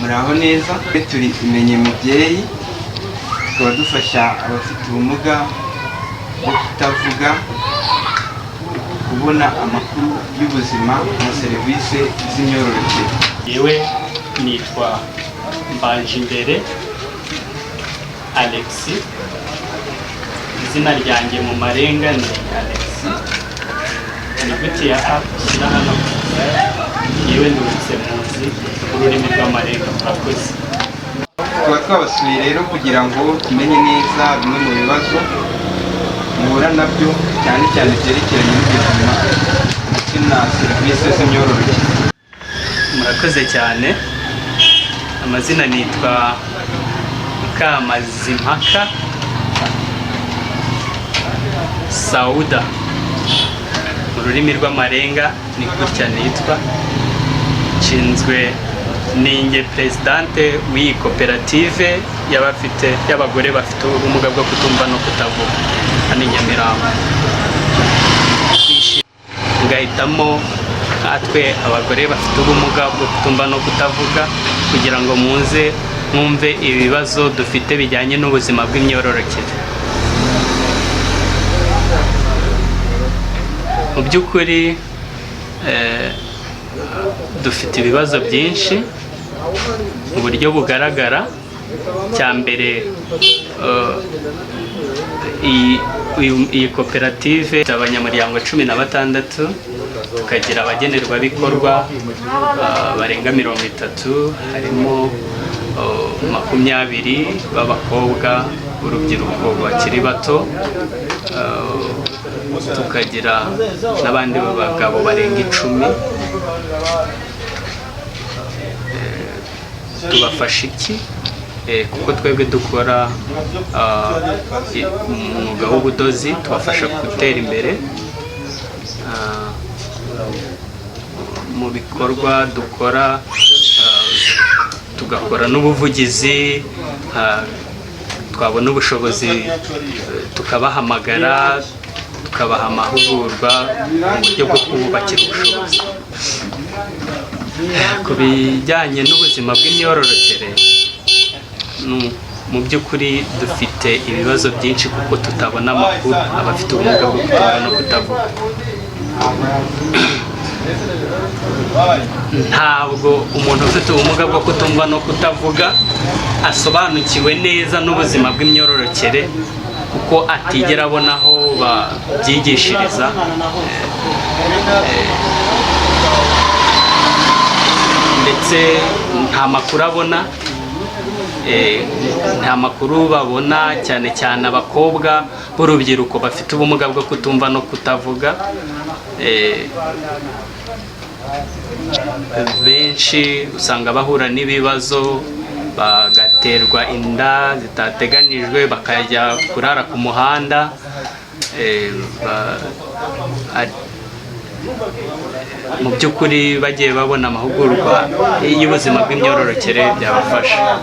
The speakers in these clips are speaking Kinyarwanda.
Muraho neza. Turi Imenye Mubyeyi, tukaba dufasha abafite ubumuga bwo kutavuga kubona amakuru y'ubuzima na serivisi z'imyororokere. Yewe, nitwa Mbanjimbere Alexis. Izina ryanjye mu marenga ni Alexis, inyuguti ya A ushyira hano. Yewe, ndi umusemuzi w'ururimi rw'amarenga. Murakoze. Tukaba twabasuye rero kugira ngo tumenye neza bimwe mu bibazo muhura nabyo, cyane cyane byerekeranye n'ubuzima ndetse na serivisi z'imyororokere. Murakoze cyane. Amazina nitwa Mukamazimpaka Sauda. Mu rurimi rw'amarenga ni gutya nitwa. Nshinzwe, ninjye présidente w'iyi koperative y'abafite, y'abagore bafite ubumuga bwo kutumva no kutavuga hano i Nyamirambo. Ngahitamo nkatwe abagore bafite ubumuga bwo kutumva no kutavuga kugira ngo muze mwumve ibibazo dufite bijyanye n'ubuzima bw'imyororokere. Mu by'ukuri dufite ibibazo byinshi mu buryo bugaragara. Cya mbere, iyi koperative ifite abanyamuryango 16, tukagira abagenerwabikorwa barenga 30, harimo 20 b'abakobwa b'urubyiruko bakiri bato, tukagira n'abandi bagabo barenga 10. Tubafasha iki? Kuko twebwe dukora umwuga w'ubudozi, tubafasha gutera imbere mu bikorwa dukora, tugakora n'ubuvugizi, twabona ubushobozi tukabahamagara, tukabaha amahugurwa mu buryo bwo kububakira ubushobozi. Ku bijyanye n'ubuzima bw'imyororokere, mu by'ukuri dufite ibibazo byinshi kuko tutabona amakuru, abafite ubumuga bwo kutumva no kutavuga. Ntabwo umuntu ufite ubumuga bwo kutumva no kutavuga asobanukiwe neza n'ubuzima bw'imyororokere, kuko atigera abona aho babyigishiriza, ndetse nta makuru abona, nta makuru babona, cyane cyane abakobwa b'urubyiruko bafite ubumuga bwo kutumva no kutavuga. Benshi usanga bahura n'ibibazo, bagaterwa inda zitateganijwe, bakajya kurara ku muhanda. Mu by'ukuri bagiye babona amahugurwa y'ubuzima bw'imyororokere byabafasha.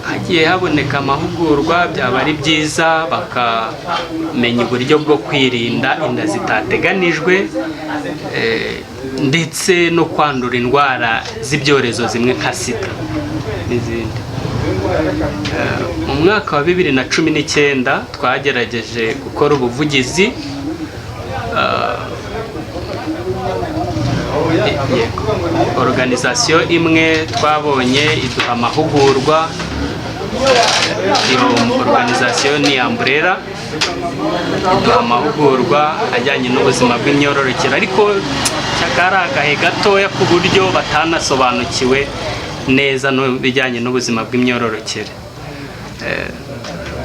Hagiye haboneka amahugurwa byaba ari byiza, bakamenya uburyo bwo kwirinda inda zitateganijwe, ndetse no kwandura indwara z'ibyorezo zimwe nka sida n'izindi. Mu mwaka wa 2019 twagerageje gukora ubuvugizi. Yego, organisation imwe twabonye iduha amahugurwa. Iyo organisation ni Umbrella, iduha amahugurwa ajyanye n'ubuzima bw'imyororokere, ariko kari agahe gatoya ku buryo batanasobanukiwe neza n'ibijyanye n'ubuzima bw'imyororokere,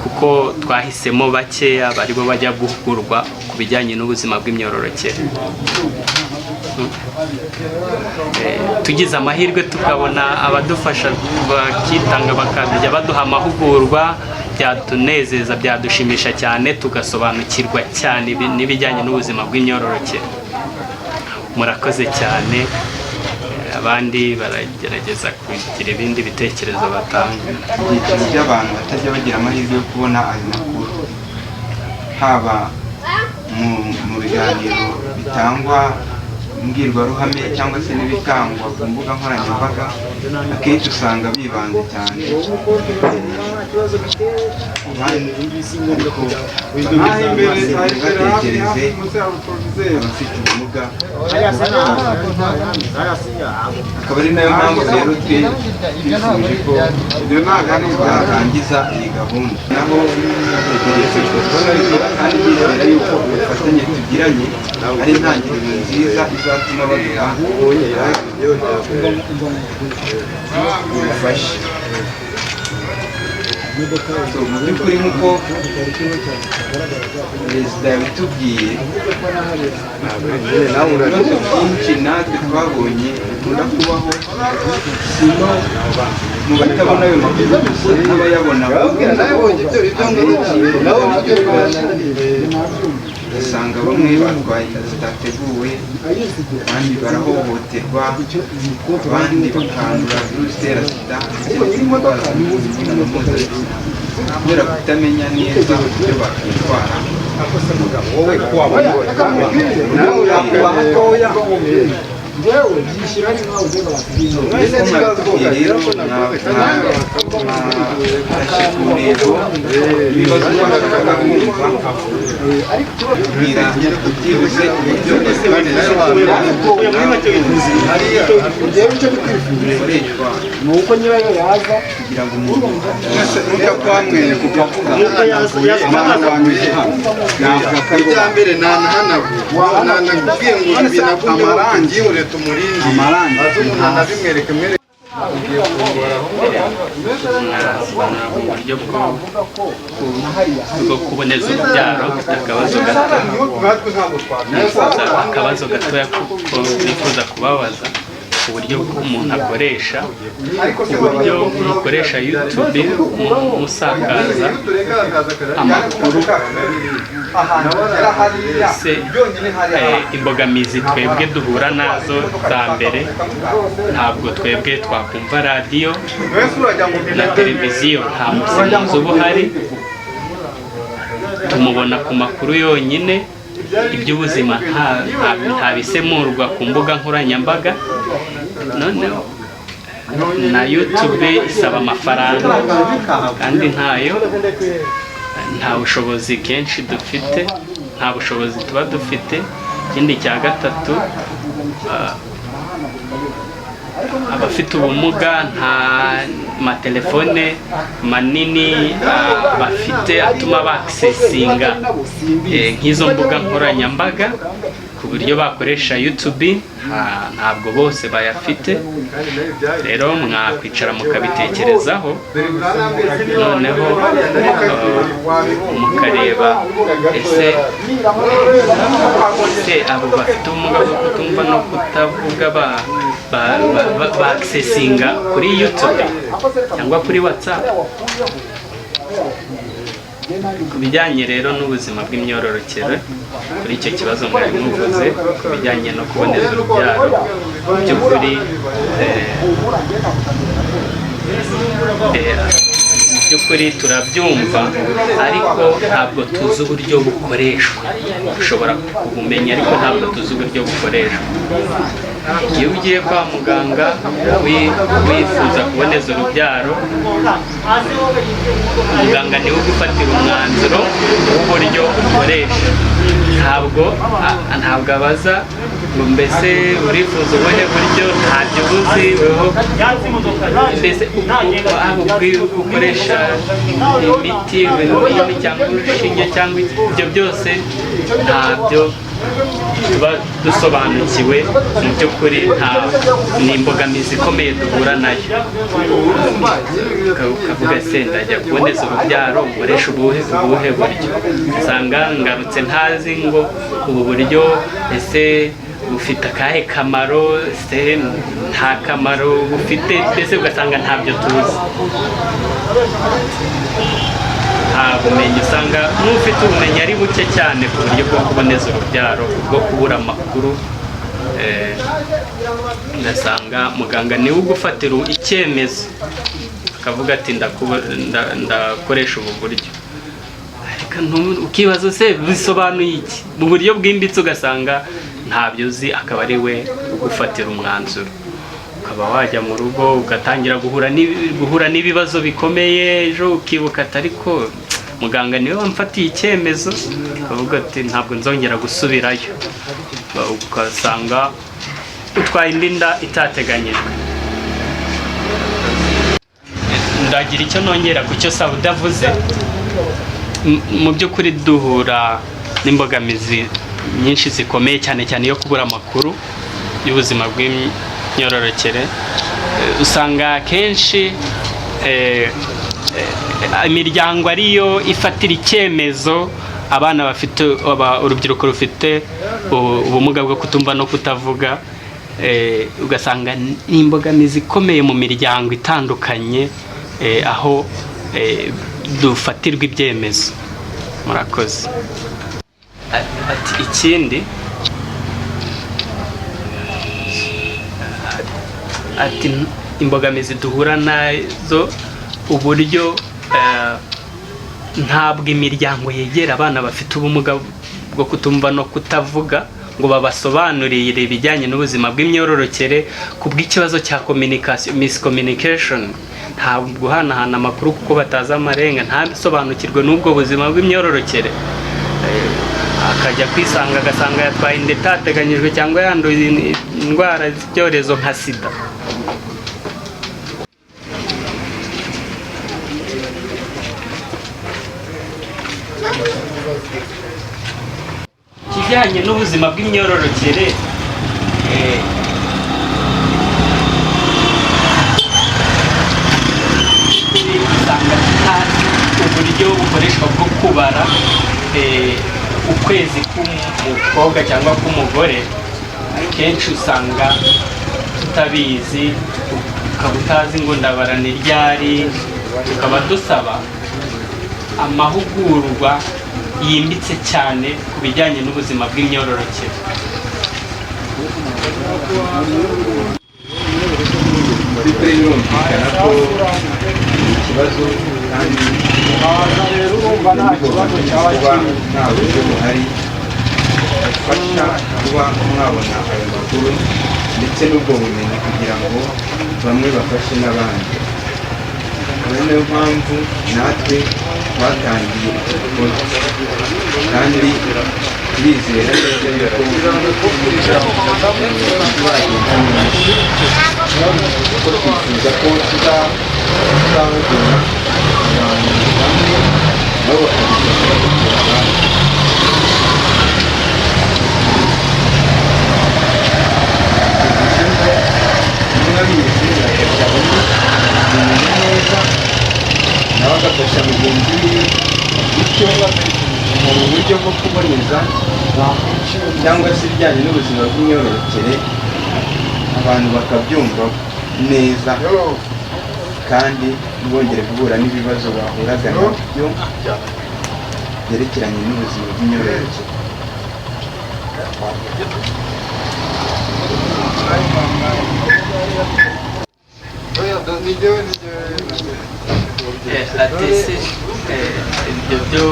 kuko twahisemo bakeya baribo bajya guhugurwa ku bijyanye n'ubuzima bw'imyororokere. Tugize amahirwe tukabona abadufasha bakitanga, bakajya baduha amahugurwa, byatunezeza, byadushimisha cyane, tugasobanukirwa cyane n'ibijyanye n'ubuzima bw'imyororokere. Murakoze cyane. Abandi baragerageza kugira ibindi bitekerezo batanga. Ibyiciro by'abantu batajya bagira amahirwe yo kubona ayo makuru, haba mu biganiro bitangwa. Imbwirwaruhame cyangwa se n'ibitangwa ku mbuga nkoranyambaga, akenshi usanga bibanze cyane ku bandi, ariko ntibatekereze abafite ubumuga. Akaba ari nayo mpamvu rero twe twifuje ko twatangiza iyi gahunda. Naho tegereze kandi ndizera yuko ubufatanye tugiranye ari intangiriro nziza izatuma baduha ubufasha. So, mu by'ukuri, nk'uko perezida yabitubwiye, ibibazo byinshi natwe twabonye bikunda kubaho, si no mu batabona ayo makuru gusa, n'abayabona abenshi, ugasanga bamwe batwaye inda zitateguwe, abandi barahohoterwa, abandi bakandura virusi itera sida ndetse n'izindi ndwara z'imibonano mpuzabitsina kubera kutamenya neza uburyo bakwitwara. Mbese mwabitubwiye rero, mwafashe ku ntego ibibazo twashakaga kumva, tubwira byibuze uburyo bukoreshwa Nuko nyirayo yaza kugira ngo umuntu Nujya kwamweye kuko icya mbere ntanahanaguye, ntanakubwiye ngo binagumyeho, tubyihore tumurinde, aze umuntu anabimwereke mwereke. Mwasobanura mu buryo bwo kuboneza urubyaro. Mfite akabazo gato nifuza, akabazo gatoya kuko nifuza kubabaza uburyo umuntu akoresha, uburyo mukoresha YouTube musakaza amakuru. Ese imbogamizi twebwe duhura nazo za mbere, ntabwo twebwe twakumva radiyo na televiziyo, nta musemuzi uba uhari, tumubona ku makuru yonyine. Iby'ubuzima nta bisemurwa ku mbuga nkoranyambaga. Noneho na YouTube isaba amafaranga kandi ntayo, nta bushobozi kenshi dufite, nta bushobozi tuba dufite. Ikindi cya gatatu, abafite ubumuga nta matelefone manini bafite atuma bakisesinga nk'izo mbuga nkoranyambaga ku buryo bakoresha YouTube, ntabwo bose bayafite. Rero mwakwicara mukabitekerezaho, noneho mukareba ese abo bafite ubumuga bwo kutumva no kutavuga bakisesinga kuri YouTube cyangwa kuri WhatsApp. Ku bijyanye rero n'ubuzima bw'imyororokere, kuri icyo kibazo mwari muvuze ku bijyanye no kuboneza urubyaro, mu by'ukuri mu by'ukuri turabyumva, ariko ntabwo tuzi uburyo bukoreshwa. Ushobora kubumenya, ariko ntabwo tuzi uburyo bukoreshwa. Iyo ugiye kwa muganga wifuza kuboneza urubyaro, muganga niwe ugufatira umwanzuro w'uburyo ukoresha. Ntabwo abaza ngo mbese urifuza ubuhe buryo, ntabyo ubuzi weho, mbese ukoresha imiti, ibinini cyangwa urushinge cyangwa ibyo byose ntabyo tuba dusobanukiwe. Mu by'ukuri nta ni imbogamizi ikomeye duhura nayo. Ukavuga se ndajya kuboneza urubyaro nkoresha ubuhe buryo? Usanga ngarutse ntazi ngo ubu buryo ese bufite akahe kamaro, ese nta kamaro bufite, mbese ugasanga ntabyo tuzi, nta bumenyi. Usanga n'ufite ubumenyi ari buke cyane ku buryo bwo kuboneza urubyaro, bwo kubura amakuru. Ugasanga muganga niwe ugufatira icyemezo, akavuga ati ndakoresha ubu buryo. Reka ukibaza se bisobanuye iki mu buryo bwimbitse, ugasanga ntabyo uzi, akaba ari we ugufatira umwanzuro, ukaba wajya mu rugo ugatangira guhura n'ibibazo bikomeye. Ejo ukibuka ati: "Ariko muganga niwe wamfatiye icyemezo," ukavuga ati: "Ntabwo nzongera gusubirayo," ugasanga utwaye indi nda itateganyijwe. Ndagira icyo nongera ku cyo Sawuda avuze. Mu by'ukuri duhura n'imbogamizi nyinshi zikomeye, cyane cyane iyo kubura amakuru y'ubuzima bw'imyororokere. Usanga akenshi imiryango ariyo ifatira icyemezo abana bafite urubyiruko rufite ubumuga bwo kutumva no kutavuga. Ugasanga ni imbogamizi ikomeye mu miryango itandukanye, aho dufatirwa ibyemezo. Murakoze. Ati ikindi, ati imbogamizi duhura nazo, uburyo ntabwo imiryango yegera abana bafite ubumuga bwo kutumva no kutavuga ngo babasobanurire ibijyanye n'ubuzima bw'imyororokere ku bw'ikibazo cya communication, miscommunication, ntabwo guhanahana amakuru, kuko batazi amarenga, ntasobanukirwe n'ubwo buzima bw'imyororokere. Akajya kwisanga agasanga yatwaye inda itateganyijwe cyangwa yanduye indwara z'ibyorezo nka sida. Ikijyanye n'ubuzima bw'imyororokere, usanga tutazi uburyo bukoreshwa bwo kubara ukwezi k'umukobwa cyangwa k'umugore. Akenshi usanga tutabizi, ukaba utazi ngo ndabara ni ryari. Tukaba dusaba amahugurwa yimbitse cyane ku bijyanye n'ubuzima bw'imyororokere. By'ukuri birumvikana ko ni ikibazo, kandi kuba nta buryo buhari bufasha kuba mwabona ayo makuru ndetse n'ubwo bumenyi kugira ngo bamwe bafashe n'abandi. Akaba ari nayo mpamvu natwe twatangiye iki gikorwa, kandi turizera neza yuko tuzagenda neza, kuko twifuza ko tuzahugura abantu bamwe, nabo bakadufasha bagakora abandi. Bivuze ngo umwe abizi yafasha undi kumenya neza, nawe agafasha mugenzi we, bityo mu buryo bwo kuboneza cyangwa se ibijyanye n'ubuzima bw'imyororokere abantu bakabyumva neza, kandi ntibongere guhura n'ibibazo bahuraga nabyo byerekeranye n'ubuzima bw'imyororokere. Atese ibyo byo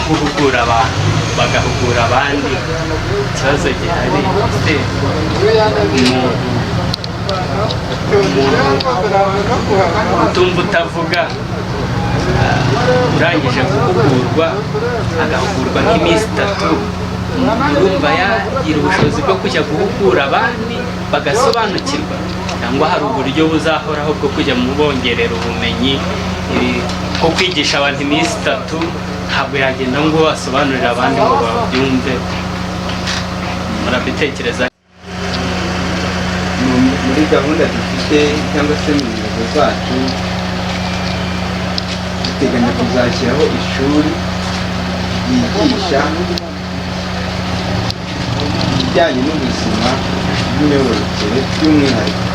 guhugura abantu bagahugura abandi, ikibazo gihari se umuntu utumva utavuga, urangije guhugurwa, agahugurwa nk'iminsi 3, urumva yagira ubushobozi bwo kujya guhugura abandi bagasobanukirwa, cyangwa hari uburyo buzahoraho bwo kujya mu bongerera ubumenyi? Nko kwigisha abantu iminsi 3 ntabwo yagenda ngo asobanurire abandi ngo babyumve. Murabitekereza? Muri gahunda dufite cyangwa se mu ntego zacu, duteganya kuzashyiraho ishuri ryigisha ibijyanye n'ubuzima bw'imyororokere, by'umwihariko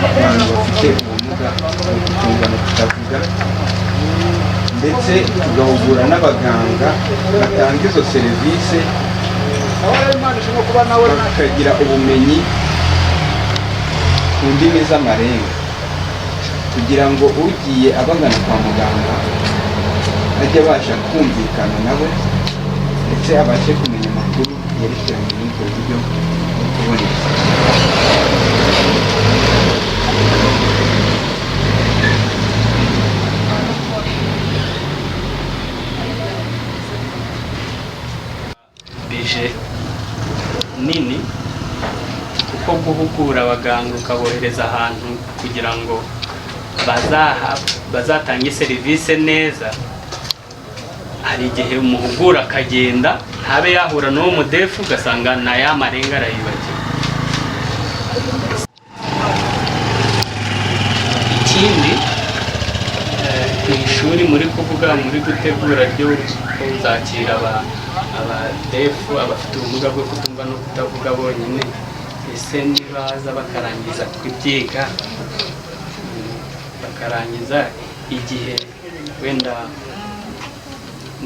abantu bafite ubumuga bwo kutumva no kutavuga, ndetse tugahugura n'abaganga batanga izo serivisi bakagira ubumenyi ku ndimi z'amarenga, kugira ngo ugiye abagana kwa muganga Ajye abasha kumvikana nabo, ndetse abashe kumenya amakuru yerekeranye n'ubwo buryo bwo kuboneza. Budget nini, kuko guhugura abaganga ukabohereza ahantu kugira ngo bazatange serivisi neza, hari igihe umuhugura akagenda ntabe yahura n'uwo mu deaf, ugasanga na ya marenga arayibagiwe. Ikindi, ku ishuri muri kuvuga, muri gutegura ryo kuzakira aba deaf, abafite ubumuga bwo kutumva no kutavuga bonyine, ese nibaza bakarangiza kubyiga, bakarangiza igihe wenda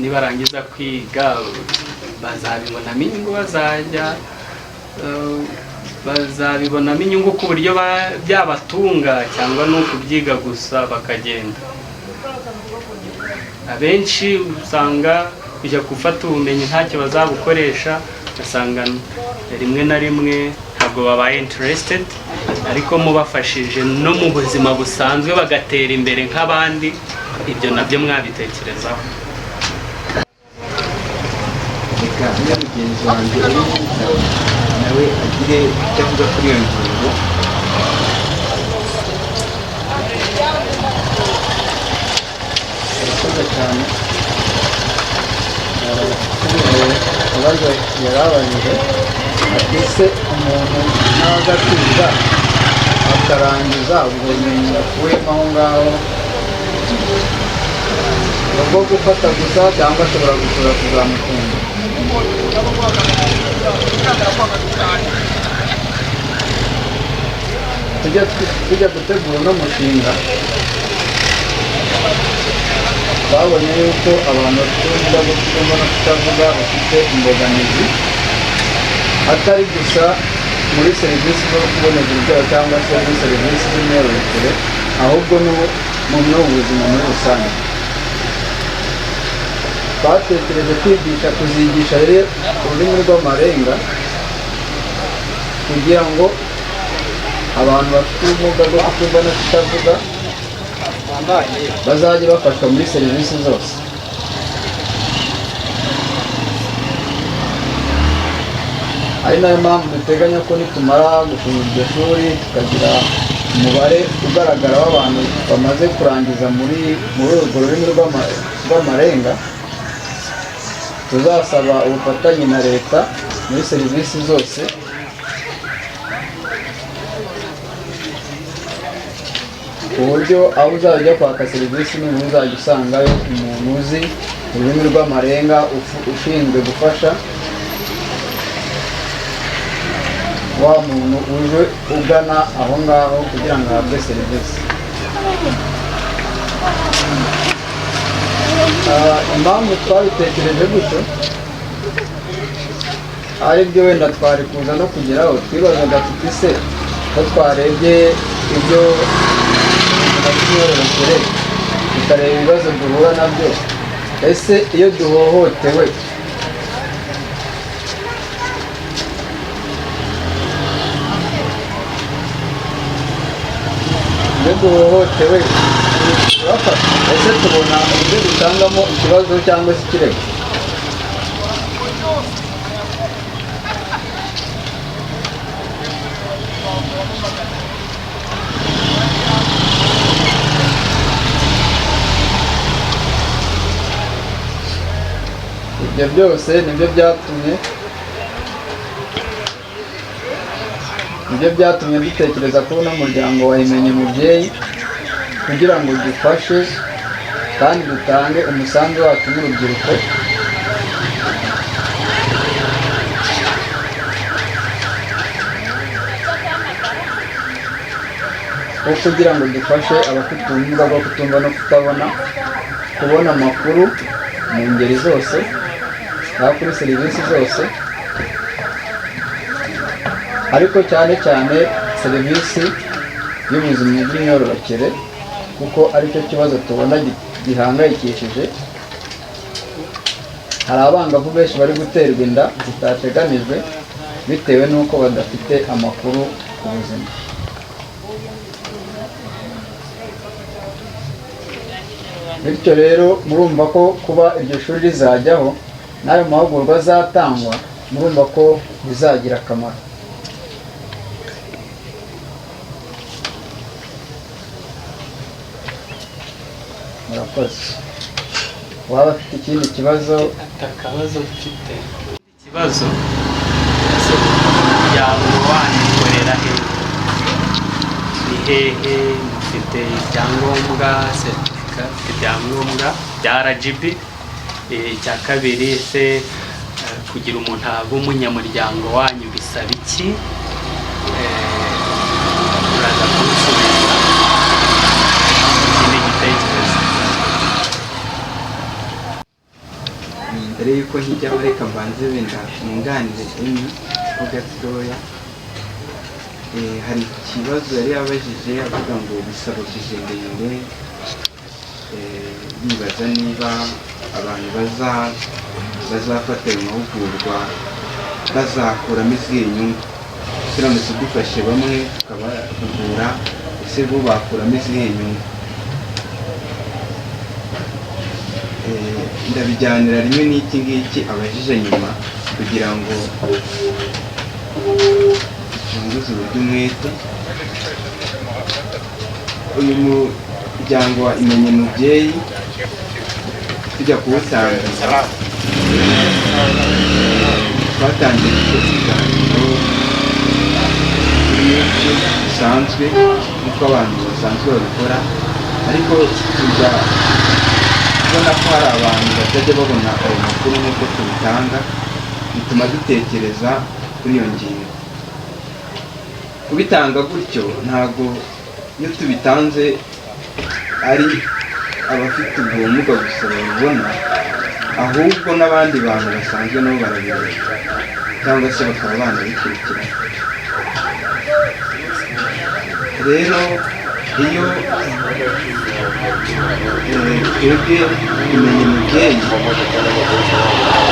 nibarangiza kwiga bazabibonamo inyungu, bazabibonamo inyungu ku buryo byabatunga, cyangwa ni ukubyiga gusa bakagenda? Abenshi usanga kujya gufata ubumenyi ntacyo bazabukoresha, ugasanga rimwe na rimwe ntabwo babaye interested. Ariko mubafashije no mu buzima busanzwe bagatera imbere nk'abandi, ibyo nabyo mwabitekerezaho. Reka niba mugenzi wanjye uri mu nawe agire icyo avuga kuri iyo ngingo. Urakoze cyane. Ikibazo yarabajije ati: "Ese umuntu naza kwiga akarangiza, ubwo bumenyi akuyemo aho ngaho ni ubwo gufata gusa cyangwa ashobora gushobora kuzamutunga?" Tujya gutegura uno mushinga, twabonye yuko abantu bafite ubumuga bwo kutumva no kutavuga bafite imbogamizi, atari gusa muri serivisi zo kuboneza urubyaro cyangwa se muri serivisi z'imyororokere, ahubwo no mu buzima muri rusange. Twatekereje kwigisha, kuzigisha rero ururimi rw'amarenga kugira ngo abantu bafite ubumuga bwo kutumva no kutavuga bazajye bafashwa muri serivisi zose. Ari nayo mpamvu duteganya ko nitumara gufunga iryo shuri, tukagira umubare ugaragara w'abantu bamaze kurangiza muri urwo rurimi rw'amarenga, tuzasaba ubufatanye na leta muri serivisi zose, ku buryo aho uzajya ujya kwaka serivisi nibura uzajya usangayo umuntu uzi ururimi rw'amarenga ushinzwe gufasha wa muntu uje ugana aho ngaho kugira ngo ahabwe serivisi. Impamvu twabitekereje gutyo, ari byo wenda twari kuza no kugeraho, twibazaga tuti: "Se ko twarebye ibyo ubuzima bw'imyororokere, tukareba ibibazo duhura nabyo, ese iyo duhohotewe turafata? Ese tubona uburyo dutangamo ikibazo cyangwa se ikirego?" Ibyo byose nibyo byatumye dutekereza kubona umuryango wa Imenye Mubyeyi kugira ngo dufashe kandi dutange umusanzu wacu nk'urubyiruko wo kugira ngo dufashe abafite ubumuga bwo kutumva no kutabona kubona amakuru mu ngeri zose, haba kuri serivisi zose, ariko cyane cyane serivisi y'ubuzima bw'imyororokere, kuko aricyo kibazo tubona gihangayikishije. Hari abangavu benshi bari guterwa inda zitateganijwe bitewe n'uko badafite amakuru ku buzima. Bityo rero murumva ko kuba iryo shuri rizajyaho n'ayo mahugurwa azatangwa, murumva ko bizagira akamaro. Murakoze. Waba afite ikindi kibazo? Akabazo mfite, ikibazo ese umuryango wanyu ukorera hehe? Ni hehe? Mufite ibyangombwa, seritifika, mufite ibyangombwa bya RGB? Icya kabiri se, kugira umuntu abe umunyamuryango wanyu bisaba iki? Uraza kunsubiza ikindi gitekerezo. Mbere y'uko nkijyaho, reka mbanze wenda nunganire Emmy ho gatoya. Hari ikibazo yari yabajije avuga ngo bisaba budget ndende, yibaza niba abantu bazafata ayo mahugurwa bazakuramo izihe nyungu. Turamutse dufashe bamwe tukabahugura, ese bo bakuramo izihe nyungu? Ndabijyanira rimwe n'iki ngiki abajije nyuma kugira ngo ducunguze uburyo umwete. Uyu muryango wa Imenye Mubyeyi tujya kuwutangiza, twatangiye gukora ibiganiro kuri YouTube bisanzwe nk'uko abantu basanzwe babikora, ariko tuza kubona ko hari abantu batajya babona ayo makuru nk'uko tubitanga, bituma dutekereza kuri iyo ngingo. Kubitanga gutyo, ntabwo iyo tubitanze ari abafite ubwo bumuga gusa babibona, ahubwo n'abandi bantu basanzwe nabo barabireba cyangwa se bakaba banabikurikirana. Rero iyo twebwe Imenye Mubyeyi,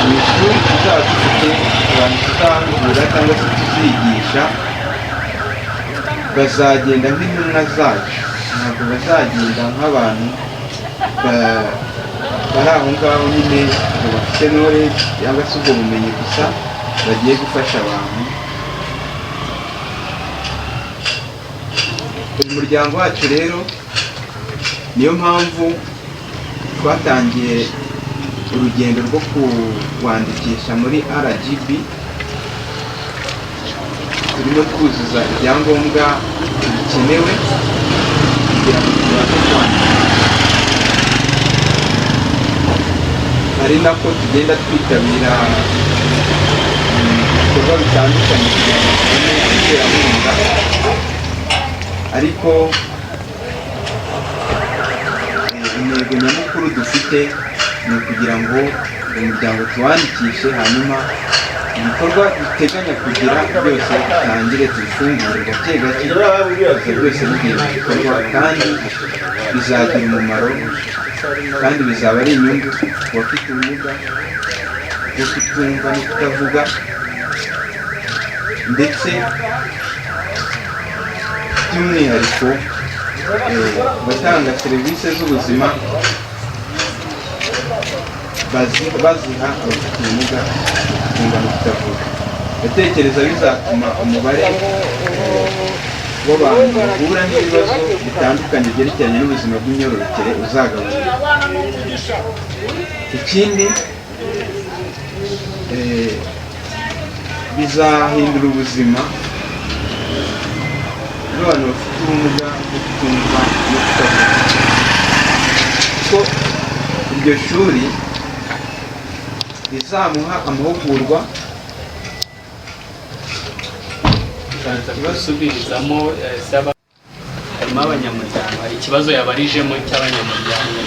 mu ishuri tuzaba dufite abantu tuzahugura cyangwa se tuzigisha, bazagenda nk'intumwa zacu, ntabwo bazagenda nk'abantu bari aho ngaho nyine ngo bafite knowledge cyangwa se ubwo bumenyi gusa bagiye gufasha abantu. Uyu muryango wacu rero, niyo mpamvu twatangiye urugendo rwo kuwandikisha muri RGB. Turimo twuzuza ibyangombwa bikenewe kugira ngo tubashe kwandikisha, ari nako tugenda twitabira ibikorwa bitandukanye kugira ngo tubone abaterankunga. Ariko intego nyamukuru dufite ni ukugira ngo umuryango tuwandikishe, hanyuma ibikorwa duteganya kugira byose dutangire tubifungure gake gake, ibyo byose bigiye mu bikorwa kandi bizagira umumaro, kandi bizaba ari inyungu ku bafite ubumuga bwo kutumva no kutavuga, ndetse by'umwihariko ku batanga serivisi z'ubuzima baziha abafite ubumuga bwo kutumva no kutavuga. Ndatekereza bizatuma umubare w'abantu bahura n'ibibazo bitandukanye byerekeranye n'ubuzima bw'imyororokere uzagabanuka. Ikindi, bizahindura ubuzima bw'abantu bafite ubumuga bwo kutumva no kutavuga, kuko iryo shuri rizamuha amahugurwa. Uraza gusubirizamo, harimo abanyamuryango, hari ikibazo yabarijemo cy'abanyamuryango.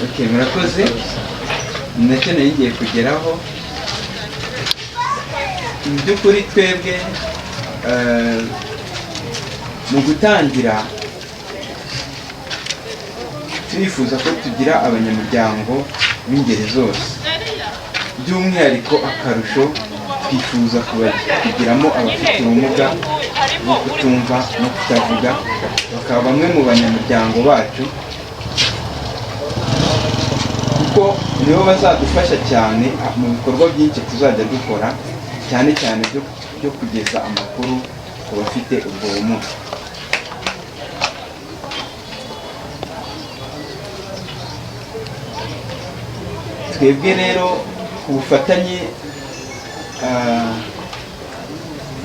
Okay, murakoze. Nacyo nari ngiye kugeraho. Mu by'ukuri twebwe, mu gutangira turifuza ko tugira abanyamuryango b'ingeri zose. By'umwihariko akarusho twifuza kubagiramo abafite ubumuga bwo kutumva no kutavuga, bakaba bamwe mu banyamuryango bacu, kuko nibo bazadufasha cyane mu bikorwa byinshi tuzajya dukora, cyane cyane byo kugeza amakuru ku bafite ubwo bumuga. Twebwe rero ku bufatanye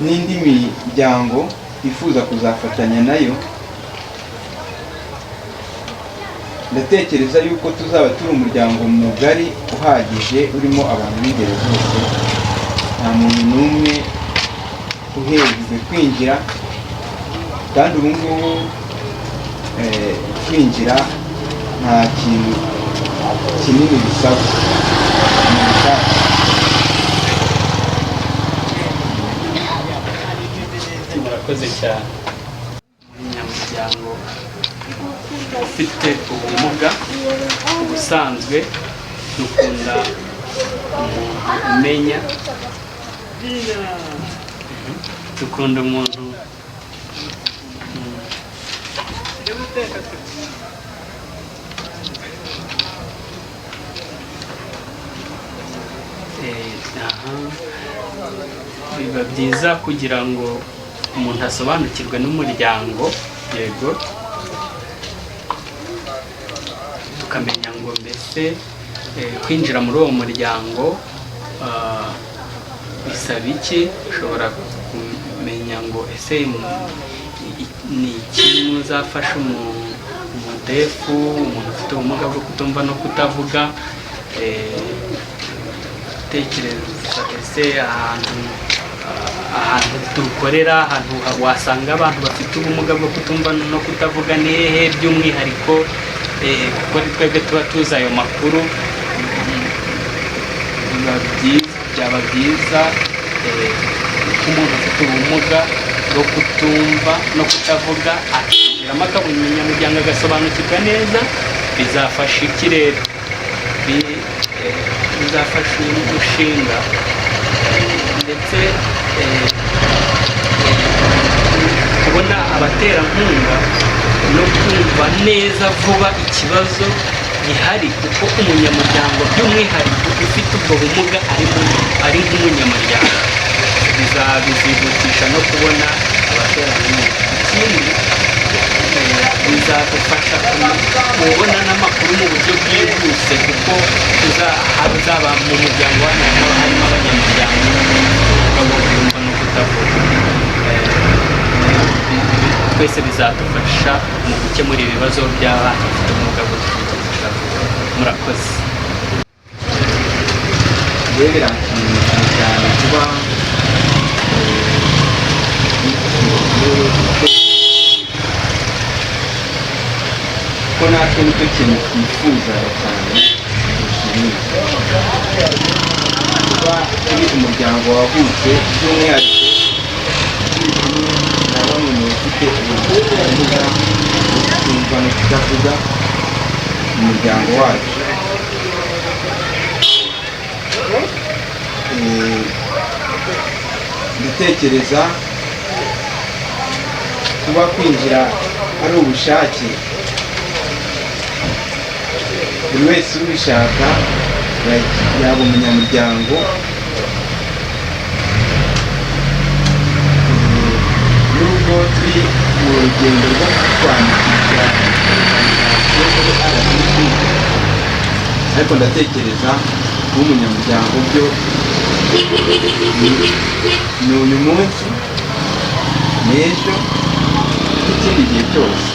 n'indi miryango twifuza kuzafatanya nayo, ndatekereza yuko tuzaba turi umuryango mugari uhagije, urimo abantu b'ingeri zose, nta muntu n'umwe uhejwe kwinjira. Kandi ubu ngubu kwinjira nta kintu kinini bisaba, ni ubushake. Murakoze cyane. Umunyamuryango ufite ubumuga, ubusanzwe dukunda umuntu umenya, dukunda umuntu aha. Biba byiza kugira ngo umuntu asobanukirwe n'umuryango, yego, tukamenya ngo mbese kwinjira muri uwo muryango bisaba iki. Ushobora kumenya ngo ese ni iki muzafasha umudefu, umuntu ufite ubumuga bwo kutumva no kutavuga, tekereza ese ahantu dukorera, ahantu wasanga abantu bafite ubumuga bwo kutumva no kutavuga ni hehe by'umwihariko, kuko ari twebwe tuba tuzi ayo makuru. Byaba byiza ko umuntu ufite ubumuga bwo kutumva no kutavuga akinjiramo akaba umunyamuryango agasobanukirwa neza. Bizafasha iki rero? Bizafasha uyu mushinga ndetse kubona abaterankunga no kumva neza vuba ikibazo gihari, kuko umunyamuryango by'umwihariko ufite ubwo bumuga ari nk'umunyamuryango, bizihutisha no kubona abaterankunga. Ikindi, bizadufasha kubona n'amakuru mu buryo bwihuse, kuko hazaba mu muryango wanyu haba harimo abanyamuryango bwo kutumva no kutavuga. Twese bizadufasha mu gukemura ibibazo by'abana bafite ubumuga bwo kutumva no kutavuga. Murakoze. Njyewe biranshimishije cyane kuba ko natwe nicyo kintu twifuza cyane kurusha ibindi, kuba turi umuryango wavutse, by'umwihariko turi kumwe na bamwe mu bafite ubumuga bwo kutumva no kutavuga mu muryango wacu. Ndatekereza kuba kwinjira ari ubushake, buri wese ubishaka yaba umunyamuryango. Nubwo turi mu rugendo rwo kwandikisha muri RBC, ariko ndatekereza kuba umunyamuryango byo ni uyu munsi n'ejo n'ikindi gihe cyose.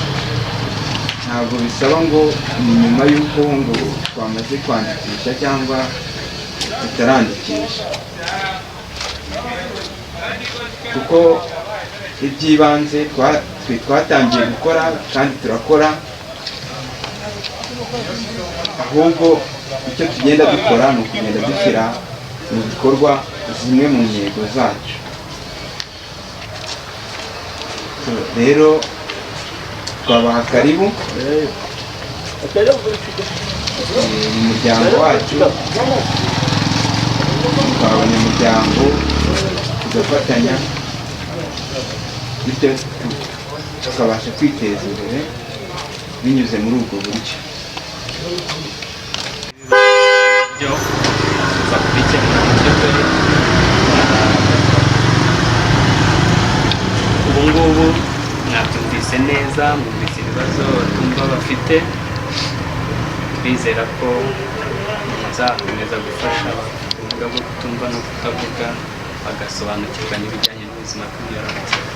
Ntabwo bisaba ngo ni nyuma y'uko ngo twamaze kwandikisha cyangwa tutarandikisha, kuko iby'ibanze twe twatangiye gukora kandi turakora, ahubwo icyo tugenda dukora ni ukugenda dushyira mu bikorwa zimwe mu ntego zacu. So, rero twabaha karibu mu muryango wacu. Tukaba abanyamuryango, tugafatanya, bityo tukabasha kwiteza imbere binyuze muri ubwo buryo. Byo tuza kubikemura mu by'ukuri. Ubu ngubu mwabyumvise neza, mwumvise ibibazo batumva bafite. Twizera ko muzakomeza gufasha abafite ubumuga bwo kutumva no kutavuga, bagasobanukirwa n'ibijyanye n'ubuzima bw'imyororokere.